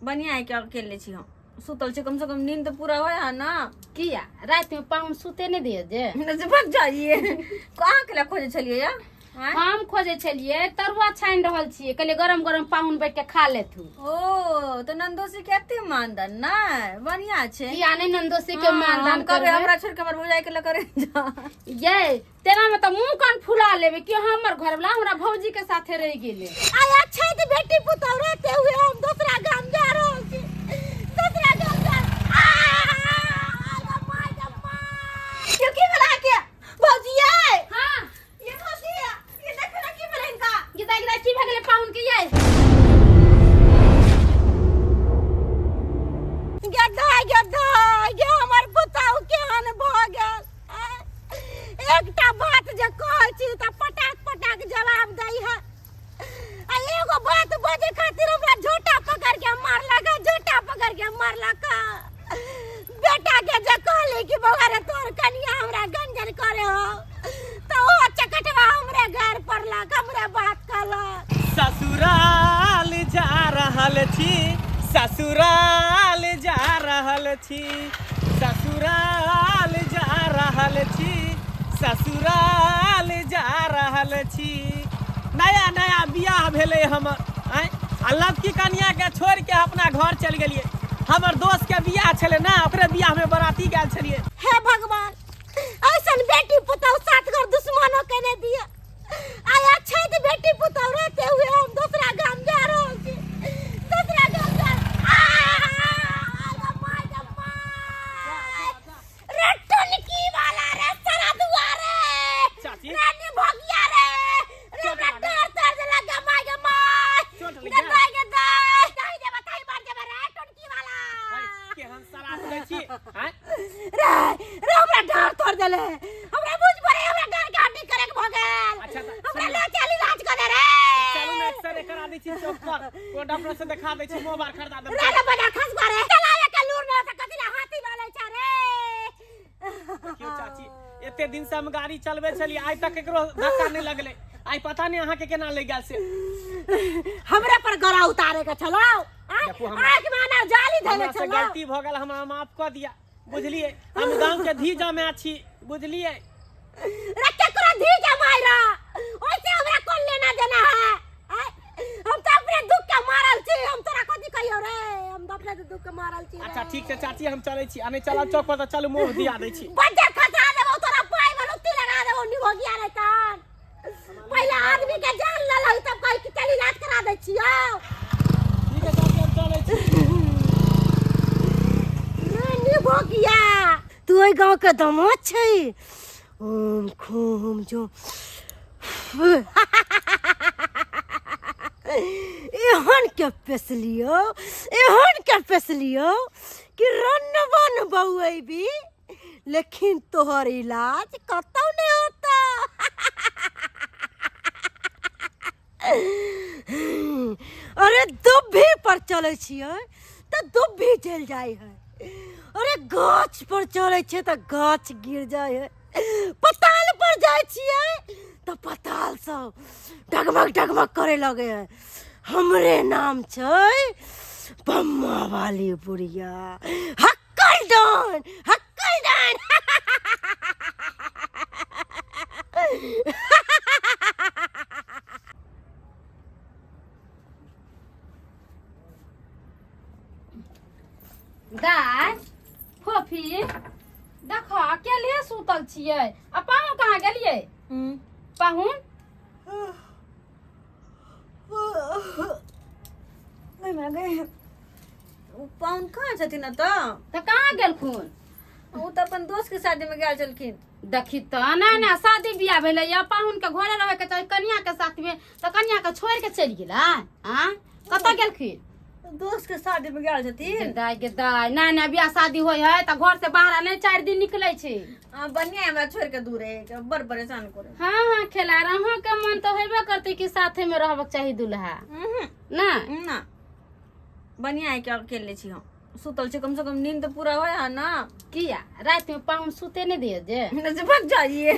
बढ़िया है कि अकेले छी हम सुतल छी, कम से कम नींद तऽ पूरा होय है ना। किया राति में पाहुन सुते नहीं दिए जे? से भाग जाइए, कहाँ के ला खोजे छलिए या आँय? हम खोजे छलिए, तरुआ छानि रहल छियै, कहलिए गरम गरम पाहुन बैठ के खा लेथु। ओ तऽ नंदोसी के एते मानदान नै बढ़िया छै। किया नहीं नंदोसी के मानदान हम कहबै करबै? हमरा छोड़ के हमर भौजाई के लऽ करे जा। ये तेना में तऽ मुंह कान फुला लेबै कि हमर घर वाला हमरा भौजी के साथे रहि गेलै। आय अच्छा तऽ बेटी पुतहु रहते हुए हम दूसरा गाम जा रहल छी, दूसरा गाम जा। आ गे my, गे my. क्यों की भेला के भौजी ये? हां। ये भौजी ये देखो ना की भेलै इनका। गिदा गिदा की भऽ गेलै पाहुन के ये? गे दाय, गे दाय, गे हमर पुतहु केहन भऽ गेल। एकटा बात जे कहै छी तऽ पटाक पटाक जवाब दै है, आ एगो बात बजे खातिर हमरा झोटा पकड़ के मारलक, झोटा पकड़ के मारलक। बेटा के जे कहली कि बौआ रे तोर कनिया हमरा गंजन करे हो, तऽ ओ चकटवा हमरे घर पड़लक, हमरे बात कहलक। ससुराल जा रहल छी, ससुराल जा रहल छी, ससुराल जा रहल छी, ससुराल जा रहल छी। नया नया बियाह भेलै हमर आँय, आ लड़की कनियाके छोड़ि के अपना घर चलि गेलियै। हमर दोस्त के बियाह छलै ने, ओकरे बियाह में बराती गेल छलियै। हे भगवान, ऐसन बेटी पुतहु सात घर दुश्मनो के नहीं दिया। आय अच्छा तो बेटी पुतहु रहते हुए हम दूसरा गाम जा रहल छी, दूसरा गाम जा। आ गे my, गे my. रे टुनकी वाला रे, सारा दुआरे। चाची। रे निभोगिया रे, रे हमरा डर तर देलक। गे my, गे my. चोट लागि गे गेल? दाय, गे दाय, दाय देबा ताई मार देबा रे टुनकी वाला। आँय, केहन शराब दै छी आँय? रे रे हमरा डर तोड़ देले, हमरा बुझ पड़े हमरा डर के हड्डी करे के भ गेल। अच्छा तऽ हमरा सुनू। ले चल इलाज करे रे। चलू ने, एक्सरे करा दै छी चौक पर, ओ डॉक्टर से देखा दै छी, मोबाइल खरीदा देबै। रे रे बड़ा खस करे चलावे के लूर न त कथि ला हाथी वाले छ रे। देखियौ चाची, एते दिन से हम गाड़ी चलबै छलियै, आइ तक केकरो धक्का नहि लगलै, आइ पता नहि अहाँके केना लागि गेल से। हमरे पर गरा उतारे के छलो? देखू हमरा- आँख में ना जाली धैले हमरा से छलो। गलती भऽ गेल, हमरा माफ कऽ दिया, बुझलियै? हम गाँव के धी जमाए छी, बुझलियै? रे केकरो धी जमाई रा, ओइसे हमरा कोन लेना देना है? आय, हम तो अपने दुख के मारल छी, हम तोरा कथी कहियो रे, हम तो अपने दुख के मारल छी रे। अच्छा ठीक छै चाची, हम चलै छी, आ नहि चलब चौक पर तऽ चलू मोह दिया दै छी। बज्जर खसा देबो तोरा, पाई में लुत्ती लगा देबो निभोगिया रे। तन पहले आदमी के जान ल लही, तब कही कि चल इलाज करा दै छियो। ठीक है चाची, हम चलै छी। रे निभोगिया, तू ओहि गाँव के दामाद छै। ओम खूम जो एहन के पेसलियो, एहन के पेसलियो कि रन बन बउएबी, लेकिन तोहर इलाज कतौ नहीं होता। अरे दुब्भी पर चलै छियै तऽ दुब्भी चलि जाइ है, अरे गाछ पर चलै छियै तऽ गाछ गिर जाइ है, पताल पर जाइ छियै तऽ पताल सब डगमग डगमग करे लगे है। हमरे नाम छै बम्मा वाली बुढ़िया, हक्कल डॉन, हक्कल डॉन। दाय फोफी, देखो अकेले सुतल छियै, आ पाहुन कहाँ गेलियै? पाहुन ओ पाहुन कहाँ छथिन एतऽ? तऽ कहाँ गेलखुन? ओ तऽ अपन दोस्त के शादी में गेल छलखिन। देखी तऽ नहि नहि शादी बियाह भेलै या पाहुन के घरे रहे के चाही कनिया के साथ में, तऽ कनिया के छोड़ के चलि गेलै। आँ कतऽ गेलखिन? दोस्त के शादी में गेल छथिन। दाय गे दाय, नहि नहि बियाह शादी होइ है तऽ घर से बाहर नहि 4 दिन निकलै छै। आ बढ़िया हमरा छोड़ के दूर है, बड़ परेशान करे। हाँ हाँ खेला, अहाँ के मन तऽ हेबे करतै कि साथे में रहबक चाही दुल्हा। ना ना बढ़िया है कि अकेले छी हम सुतल छी, कम से कम नींद तऽ पूरा होय है ना। किया राति में पाहुन सुते नहीं दिए जे? से भाग जाइए,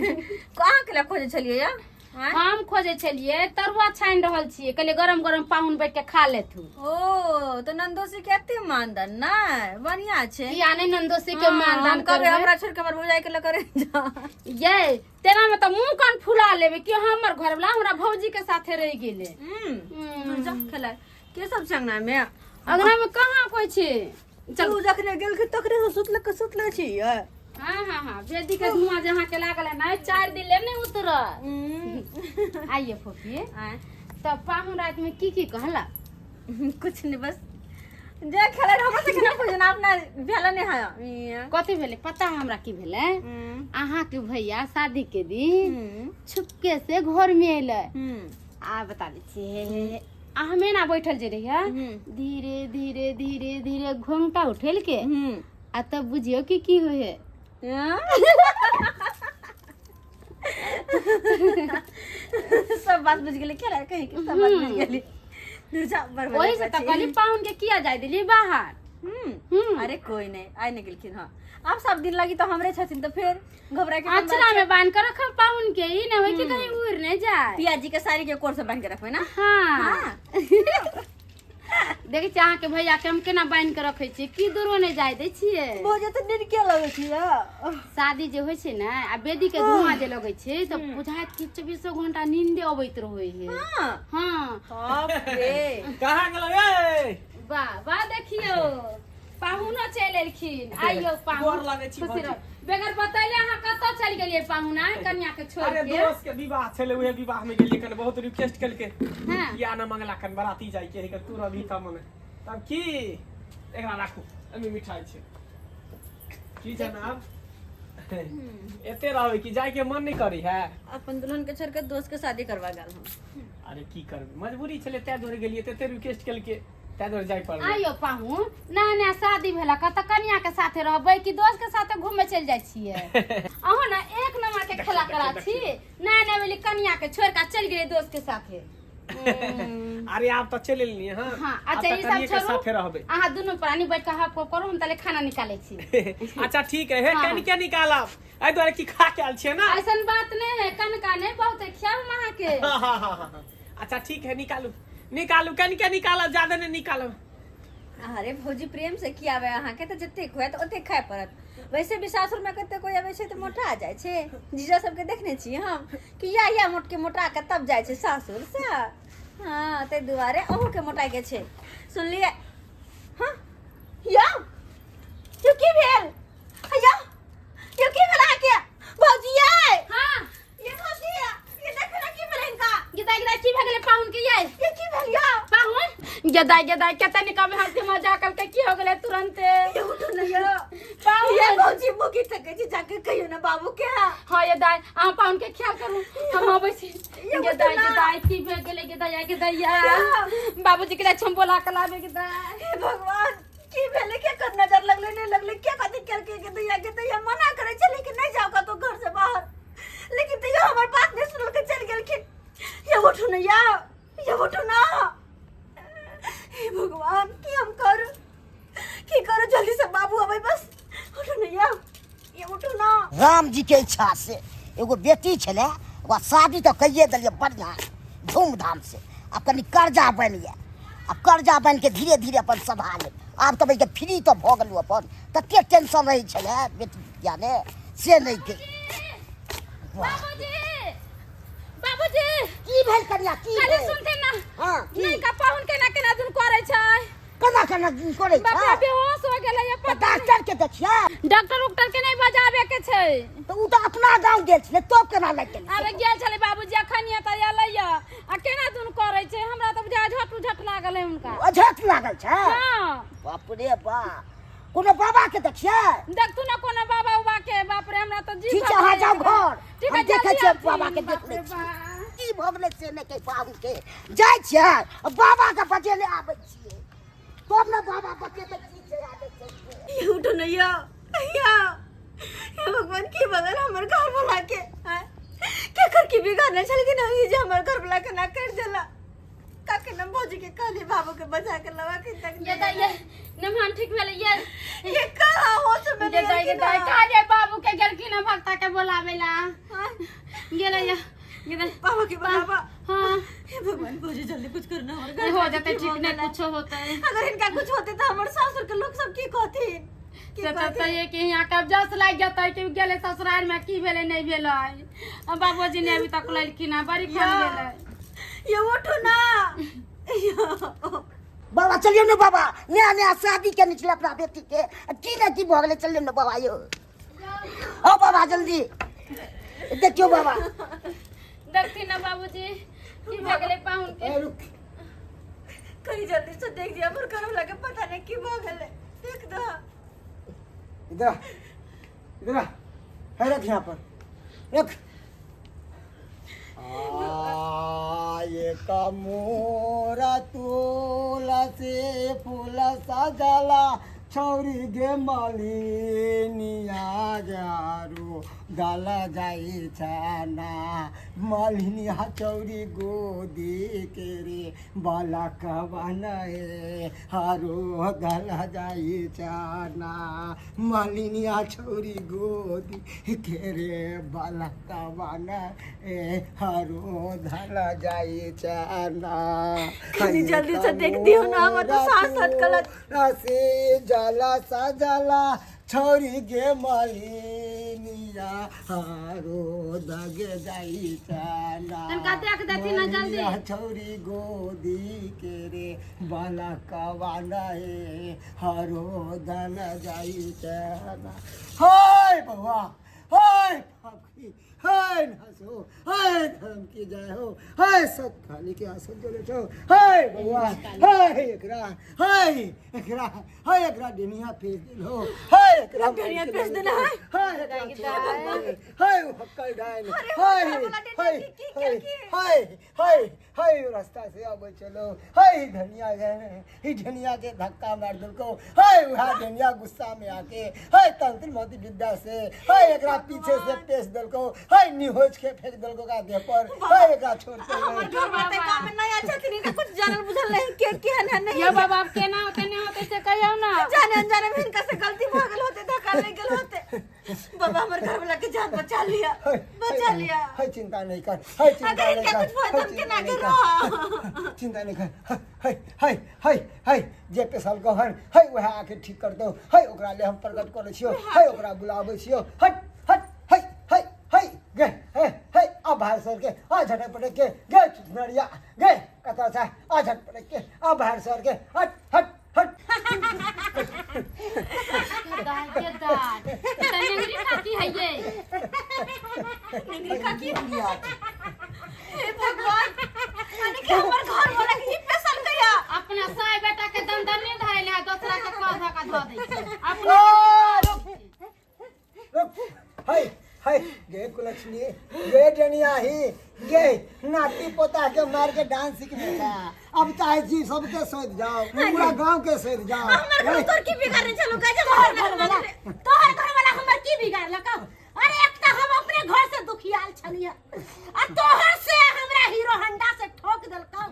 कहाँ के ला खोजे छलिए या? आँय? हम खोजे छलियै तरुआ छानि रहल छियै, कहलियै गरम गरम पाहुन बैठ के खा लेथु। ओ तो नंदोसी के एते मानदान नहि बढ़िया छै। किया नहि नंदोसी के मानदान हम कहबै करबै? हमरा छोड़ के हमर भौजाई के लऽ करे जा। ये तेना में तऽ मुंह कान फुला लेबै कि हमर घर वाला हमरा भौजी के साथे रहि गेलै। हम्म, जा खेलाय के सब छै अंगना में? अंगना में कहाँ कोइ छै। चल तू जखने गेलखिन तखने से सुतल के सुतले छी ये। हाँ हाँ हाँ, बेदी के धुआं जहाँ के लागल है ना, 4 दिन ले नहीं उतरल। आइए फोफी। आँय? तब पाहुन रात में की की कहला? कुछ नहीं, बस जे खेले हमरा से केना पूछना अपना भेल नहीं है। कथी भेलै पता है हमरा की भेलै? अहाँ के भैया शादी के दिन छुपके से घर में एलै। आ बता दै छी, हे हे हे, आ हमे ना बैठल जे रहियै, धीरे धीरे धीरे धीरे घोंघटा उठेल के आ तब बुझियौ कि की होइ है। सब बात बुझ गेली, खेला कहीं के सब बात बुझ गेली। दुर्जा बड़ वही से तऽ कहली पाहुन के किया जाय देली बाहर। अरे कोई नहीं, आइ नहीं गेलखिन। हाँ आब सब दिन लगी तो हमरे छथिन तऽ फेर घबरा के कोन बात अचरा छै? में बांध के रखब पाहुन के, ई नहीं होय कि कहीं उड़ नहीं जाए। पियाजी के साड़ी के कोर से बांध के रखबै ना? हाँ। हाँ। देखै छियै अहाँके भैया के हम केना बान्हि के रखै छियै, की दूरो नहि जाय दै छियै। भौजी तऽ नींद किया लगै छै या? शादी जे होइ छै ने आ बेदी के धुआं जे लगै छै तऽ बुझायत कि 24 घंटा नींदे अबैत रहै है। हाँ। हाँ। बाप रे। कहाँ गेलौ ये? वाह वाह, देखियौ पाहुनो चलि एलखिन। आइयौ पाहुन, गोर लगै छी खुशी भौजी। रहू। बगैर बतैले अहाँ कतऽ चलि गेलियै पाहुन आइ कनिया के छोड़ि अरे के? दोस्त के विवाह छलै, उहे विवाह में गेलियै, कने बहुत रिक्वेस्ट केलकै। हाँ। किया न मंगला कन बराती जाय के है, तू रभी त मने तब की एकरा राखू, एमे मिठाई छै। की जनाब एते रहबै कि जाय के मन नहीं करी है? अपन दुल्हन के छोड़ के दोस्त के शादी करवा गेल हम। अरे की करबै, मजबूरी छलै तै दुआरे गेलियै, तते रिक्वेस्ट केलकै तै दुआरे जाय पड़लै। आइयो पाहुन, नया नया शादी भेला कतऽ कनिया के साथे रहबै कि दोस्त के साथे घूमे चलि जाइ छियै? अहूँ ने एक नंबर के खेला करा छी, नया नया भेली कनिया के छोड़ के चलि गेलियै दोस्त के साथे। अरे आब तऽ चलि एलियै। हाँ हाँ आब अच्छा तऽ ई सब कनिये के छोड़ू, साथे रहबै। अहाँ दुनू प्राणी बैठ के हप करू, हम ताले खाना निकालै छी। अच्छा ठीक है, हे हाँ। कनिके निकालब, एहि दुआरे की खा के आयल छियै ना। ऐसन बात नहीं है, कनका नहीं बहुत है, खियाब हम अहाँके। हाँ, हाँ, हाँ, हाँ। अच्छा ठीक है, निकालू निकालू, कनिके निकालब, ज्यादा नहीं निकालब। अरे भौजी प्रेम से खियाबै अहाँके तऽ जतेक हुए तऽ ओतेक खाय पड़त। वैसे भी सासुर में कते कोई अबै छै तऽ मोटा जाइ छै। जीजा सबके देखने छियै हम कि या या मोटके मोटा के तब जाइ छै सासुर से। हाँ ताहि दुआरे अहूँके मोटाके के छै, सुनलियै? हाँ या यौ की भेल? या यौ की भेल अहाँके भौजी? ये हाँ ये भौजी ये देखो ना की भेल हिनका। गेदाइ गेदाइ की भए गेलै पाहुन के? ये की भेल या पाहुन? गेदाइ गेदाइ कते निक कमे हंसी मजाक करके की हो गेलै तुरंते? ये उठो ना या पाहुन। ये भौजी मुकी सकै छी, जाके कहियो ना बाबू के। हाँ ये दाइ, अहाँ पाहुन के ख्याल करू, हम अबै छी। ये गेदाइ उठो ना। गेदाइ की भए गेलै? गेदाइ गेदाइया बाबूजी के जाइ छी हम बोला के लाबे। गेदाइ हे भगवान की भेलै? के कर नजर लगलै नहीं लगलै के कथी केलकै? के दैया के दैया मना करै छलै कि नहीं जाओ कतौ घर से बाहर, लेकिन तैयो हमर बात नहीं सुनलकै, चलि गेलखिन। ये उठू ना या, ये उठू ना। हे भगवान की हम करू, की करू? जल्दी से बाबू अबै बस। उठू ना या, ये उठू ना। राम जी के इच्छा से एगो बेटी छलै, ओकरा शादी तऽ कैये देलियै बढ़िआँ धूमधाम से। आब कनि कर्जा बनि गेल, आब कर्जा बनि के धीरे धीरे अपन सधा लेब। आब तऽ बनि फ्री तऽ भऽ गेलहुँ अपन, तते टेंशन रहै छलै बेटी बियाह से नहि के। बाबूजी बाबूजी की भेल कनिया, की कनि भेल? सुनते ना। हाँ, की? नहीं का पाहुन केना केना दुन करै छै। केना केना दिन करै बाप रे छै? बेहोश हो गेलै ये। तऽ पता डॉक्टर के देखियै। डॉक्टर उक्टर के नहीं बजाबे के छै। तऽ ओ तऽ अपना गाँव गेल छलै, तब केना लागि गेलै? अरे गेल छलै बाबूजी अखन तऽ एलै आ केना दुन करै छै, हमरा तऽ बुझाय झट उझट लागल है हुनका। अझट लागल छै? हाँ। बाप रे बाप, कोनो बाबा के देखियै? देखतू ना कोनो बाबा उबा के। बाप रे हमरा तऽ जी ठीक छै, अहाँ जाउ घर, ठीक हम है, देखै जल्दी छियै आबथिन। बाबा के, देख बाप लै रे छियै बाप। की भऽ गेलै से नहि कहि पाहुन के। जाइ छियै आ बाबा के बजेने आबै छियै, तब ने बाबा बतेतै की छै आ नहि छै। ये उठो ना या, या हे भगवान की बगल हमर घर वाला के आय? केकर की बिगाड़ने छलखिन हँ ई जे हमर घर वाला के ना करि देला? काके न भौजी के कहली बाबू के बचा के लवा के तक ये दाई ये नमहान ठीक भेलै ये। ये कहाँ होश में ये दाई ये दाई कहलियै बाबू के गेलखिन हँ भक्ता के बोलाबै ला गेलै ये। बाबा के बाबा। हाँ। हे भगवान भौजी जल्दी कुछ करना हमर घर हो जाके जाते की ठीक भऽ नहीं गेलै। कुछो होता है। अगर इनका कुछ होते तो हमर सासुर के लोग सब की कहथिन? की से कहथिन? तऽ कि यहाँ कब्जा से लागि जेतै कि गेलै ससुराल में की भेलै नहीं भेलै। अब बाबूजी ने अभी तक लेलखिन हँ, बड़ी या। फोन भेलै। ये उठो ना। यो। बाबा चलियौ ने बाबा, नया नया शादी केने छलै अपना बेटी के, आ की ने की भऽ गेलै। चलियौ ने बाबा यौ, ओ बाबा जल्दी देखियौ बाबा। देखथिन ना बाबूजी की भऽ गेलै पाहुन के। ए, रुक। कहीं जल्दी से देख दिया हमर घर वाला के पता नहीं की भऽ गेलै, देख दो। इधर आ, इधर आ, है रख यहाँ पर रख। आ एक मोरा तुलसी फूल सजला छौरी गे मलिनिया जारू दल जाई छना मलिनिया चौरी गोदी के रे बालक बने हरो दल जाई छना मलिनिया छौरी गोदी के रे बालक बने हरो दल जाई छना। कनी जल्दी से देख दियौ ना, हमर तऽ साँस अटकल अछि। रसी जला सजला छौरी गे मलिनिया हारो दग जाई छना। तनका देख देथिन ना जल्दी। मलिनिया छौरी गोदी के रे बालकवा नहे हरो दल जाई छना। हाय बउआ, हाय फाफी, हाय हंसो, हाय धर्म की जय हो, हाय सत खाली के आसन जोड़े छो। हाय बउआ, हाय एकरा, हाय एकरा, हाय एकरा डेनिया फेस दिल हो, हाय एकरा डेनिया फेस देने है? हाय एकरा, हाय हक्कल डाइन, हाय हाय हाय हाय हाय हाय रास्ता से आबे चलो, हाय धनिया गए ही धनिया के धक्का मार देलको, हाय वह धनिया गुस्सा में आके हाय तंत्र मंत्र विद्या से हाय एकरा पीछे से पेश देलको, हाय निहोच के फेंक देलको का देह पर, हाय एकरा छोड़ के हमर घर वाला तऽ गाँव में नया छथिन, इनका कुछ जानल बुझल नहीं के केहन है नहीं। यौ बाबा, आब केना होतै नहि होतै से कहियौ ना। जाने अनजाने में हिनका से गलती भऽ गेल होते, धक्का लागि गेल होते। बाबा हमर घर वाला के जान बचा लिया, बचा लिया। हाय चिंता नहीं कर, हाय चिंता अगर नहीं इनका कर, कुछ होय हाय तऽ हम चिंता केना नहीं के कर, रहब? चिंता नहीं कर। हाय हाय हाय हाय जे पेशल कहन हाय वएह आके ठीक कर दो, हाय ओकरा ले हम प्रकट करै छियो, हाय ओकरा बुलाबै छियो। हट हट, हाय हाय हाय गे हे हे आ बाहर सर के आ झटक पटक के गे चुनरिया गे कतऽ छै, आ झट पटक के आ बाहर सर के हट हट हट। दाय के दाय, तऽ नेंगरी काकी है ये। नेंगरी काकी, हे भगवान, यानी कि हमर घर वाला के ही पेशल कहिया। अपना साय बेटा के दंदन नहीं धरैले है, दोसरा के कह धक्का धऽ दै छै अपना। रुक रुक, हाय हाय गे कुलक्ष्मी गे डनिया ही गे नाती पोता के मार के डांस सीखने का अब चाहे छी सबके सोच जाओ, पूरा गांव के सोच जाओ। हमर घर तोर की बिगाड़ने छलो का जब तोहर घर वाला, तोहर घर वाला हमर की बिगाड़लक? अरे एक तऽ हम अपने घर से दुखियाल छलियै आ तोहर से हमरा हीरो होंडा से ठोक देलकौ।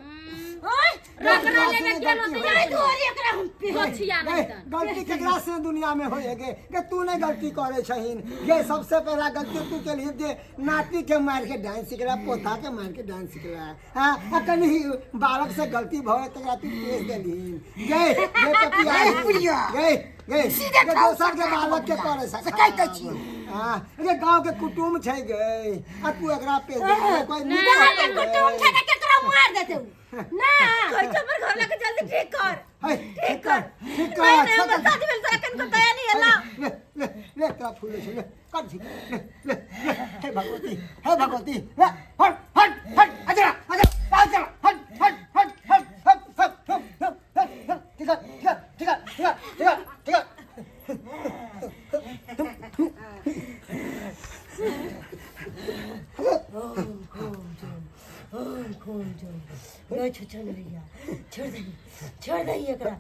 ओय रगड़ा लेने गेलो तऽ जाय तोहरी एकरा हम पे गोछिया नहीं तन। गलती केकरा से दुनिया में होय गे? गे तू नहीं गलती करे छहिन गे, सबसे पहला गलती तू केलही जे नाती के मार के डांस सिखला, पोता के मार के डांस सिखला। हाँ, आ कनी बालक से गलती भऽ तकरा तू पेश देलहिन गे। गे पपिया ए, पुरिया। गे गे सीधे गे ठाउ दोसर के से बालक के करे से कहि दै छियौ। हाँ गे गांव के कुटुम्ब छै गे आ तू एकरा पेश देलही, कोई नीक गाँव के नहीं कुटुम्ब छै तऽ केकरो मार देतौ ना? कहै छौ हमर घर वाला के जल्दी ठीक कर। है ठीक कर, ठीक कर। नहीं नहीं, हमर शादी भेल तोरा कनको दया नहीं एला। ले ले ले, तोरा फूल छै, ले कर छी, ले ले ले। हे भगवती, हे भगवती, ले हट हट हट, अजरा अजरा अजरा, हट हट हट हट हट हट हट हट हट, ठीक है ठीक है ठीक है ठीक है ठीक है ठीक है। गै छुछुनरिया, छोड़ दही, छोड़ दही एकरा।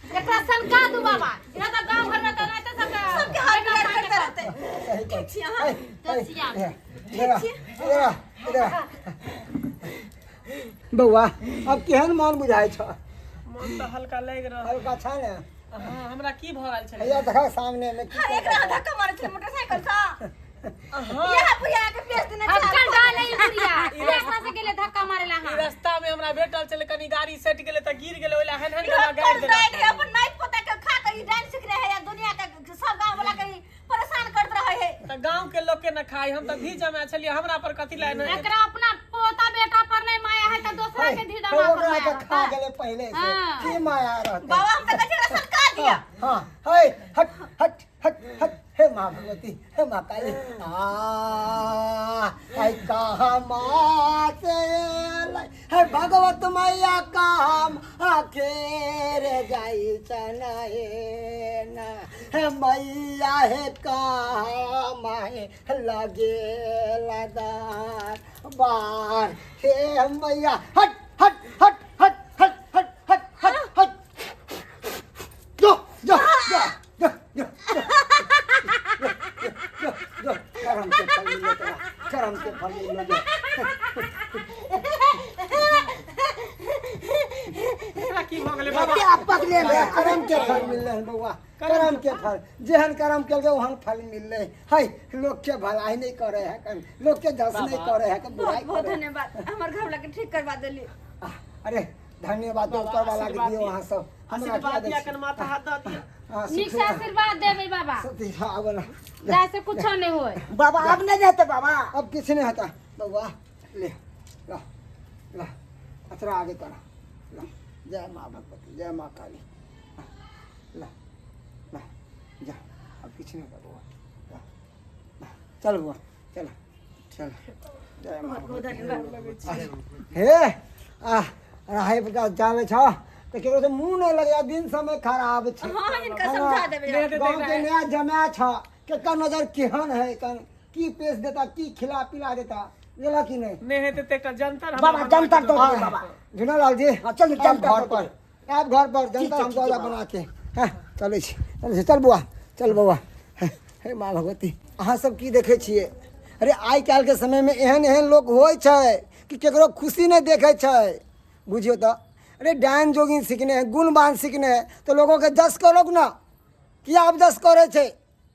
एकरा सनका दू बाबा, इहाँ तऽ गाँव घर में तऽ एनाहिते सबके सबके हाल बिगाड़ करते रहते। सही ठीक छी अहाँ? तऽ छिया। इधर आ, इधर आ, इधर आ। बौआ, अब केहन मन बुझाइ छ? मन तऽ हल्का लागि रहल। हल्का छ ने? हाँ, हमरा की भऽ रहल छलै? हैया देखा सामने में की हर एक रहा धक्का मारे छलै मोटरसाइकिल सँ। हाँ, इएह बुढ़िया के बेच देने अब छै। चल डाले ई बुढ़िया रास्ता से गेले धक्का मारे ला। ई रास्ता में हमरा भेटल छलै, कनी गाड़ी सटि गेलै तऽ गिर गेलै, ओहि लए हन हन इहो हमरा गाड़ि कोन देलक। डाइन है? अपन नाइत पोता के खा के ई डाइन सीखने है या दुनिया के सब गांव वाला के ई परेशान करत रहे है। तऽ गांव के लोग के न खाई, हम तऽ धी जमा छलियै, हमरा पर कथी लए नहि? एकरा अपना पोता बेटा पर नहीं माया है तो दूसरा के धी दमा पर ओकरा माया के खा रहता। गेलै पहिले से। हाँ। की माया रहतै? बाबा, हम तऽ कहै छियै सनका दिया। हाँ, हे हट हट हट हट, हे माँ भगवती, हे माँ काली, आ आई कहाँ माँ से अयलै? हे भगवत मैया, कहाँ आखेर जाई चनैना, हे मैया, हे कहाँ माहे लगे लदार बार, हे मैया, हट हट हट हट हट हट हट हट हट, जो जो जो जो जो जो जो, करम के फल मिललो तोरा, करम के फल मिललो जो। एकरा की भऽ गेलै बाबा? कते पकड़े ले। करम के फल मिललै हन बौआ, करम के फल, जेहन करम केलकै ओहन फल मिललै है। लोक के भलाई नहि करे है कन, लोक के जस नहि करे है कन, बुराई बहुत बहुत करे है। धन्यवाद, हमर घर वाला के ठीक करवा देली। आह, अरे धन्यवाद बाबा, ऊपर वाला के आशीर्वाद दियौ दिअ। अहाँ सब, हमरा आशीर्वाद किया दिया दै कन छी? माथा हाथ दऽ दिया। हाँ, नीक से सुख आशीर्वाद देबै बाबा, सती आब ना जाय से कुछो नहीं होय। बाबा, आब नहि हेतै बाबा? अब किछु नहि होता बौआ, ले ला ला, अचरा आगे करा ला। जय माँ भगवती, जय माँ काली। ला ला जा, अब किछु नहि होता बौआ, ला ला, चल बौआ, चल चल, जय माँ भगवती। हे आ राहे प्रकाश जावे छ तऽ केकरो से मुँह नहि लगैया, दिन समय खराब छै। हाँ, हिनका समझा देबै। नहि हेतै तऽ गाँव के नया जमाय छ, केकर नजर केहन है, कन की पेश देता, की खिला पिला देता, बुझलक कि नहि? नहि हेतै तऽ एकटा जंतर हमरा बाबा, बनवा जंतर के दऽ दऽ दियौ दिअ। बाबा। झुनालाल जी। हाँ, चलू, आब जंतर घर दऽ पर आब, घर पर ठीक जंतर छै, हम ठीक छै दऽ बाबा। बना के। हाँ, चलै छी, चलै छी, चल बौआ, चल बौआ। हे हे माँ भगवती, अहाँ सब की देखै छियै? अरे आइ काल्हिके समयमे एहन एहन लोक होइ छै कि केकरो खुशी नहि देखै छै, बुझियौ तऽ। अरे डाइन जोगिन सिखने है, गुण बान सिखने है तऽ लोगोके जस करौक ने, किया आब जस करै छै?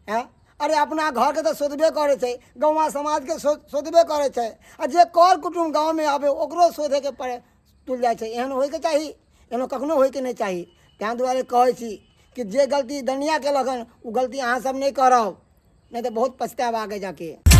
आँय, अरे अपना घरके तऽ शोधबे करै छै, गौआँ समाजके शोधबे करै छै, आ जे कर कुटुम्ब गाँवमे आबै ओकरो शोधैके पड़ै तुल जाइ छै। एहन होइके चाही? एहन कखनो होइके नहि चाही। ताहि दुआरे कहै छी कि जे गलती दनिया केलक हन ओ गलती अहाँ सब नहि करब, नहि तऽ बहुत पछतायब आगे जाके।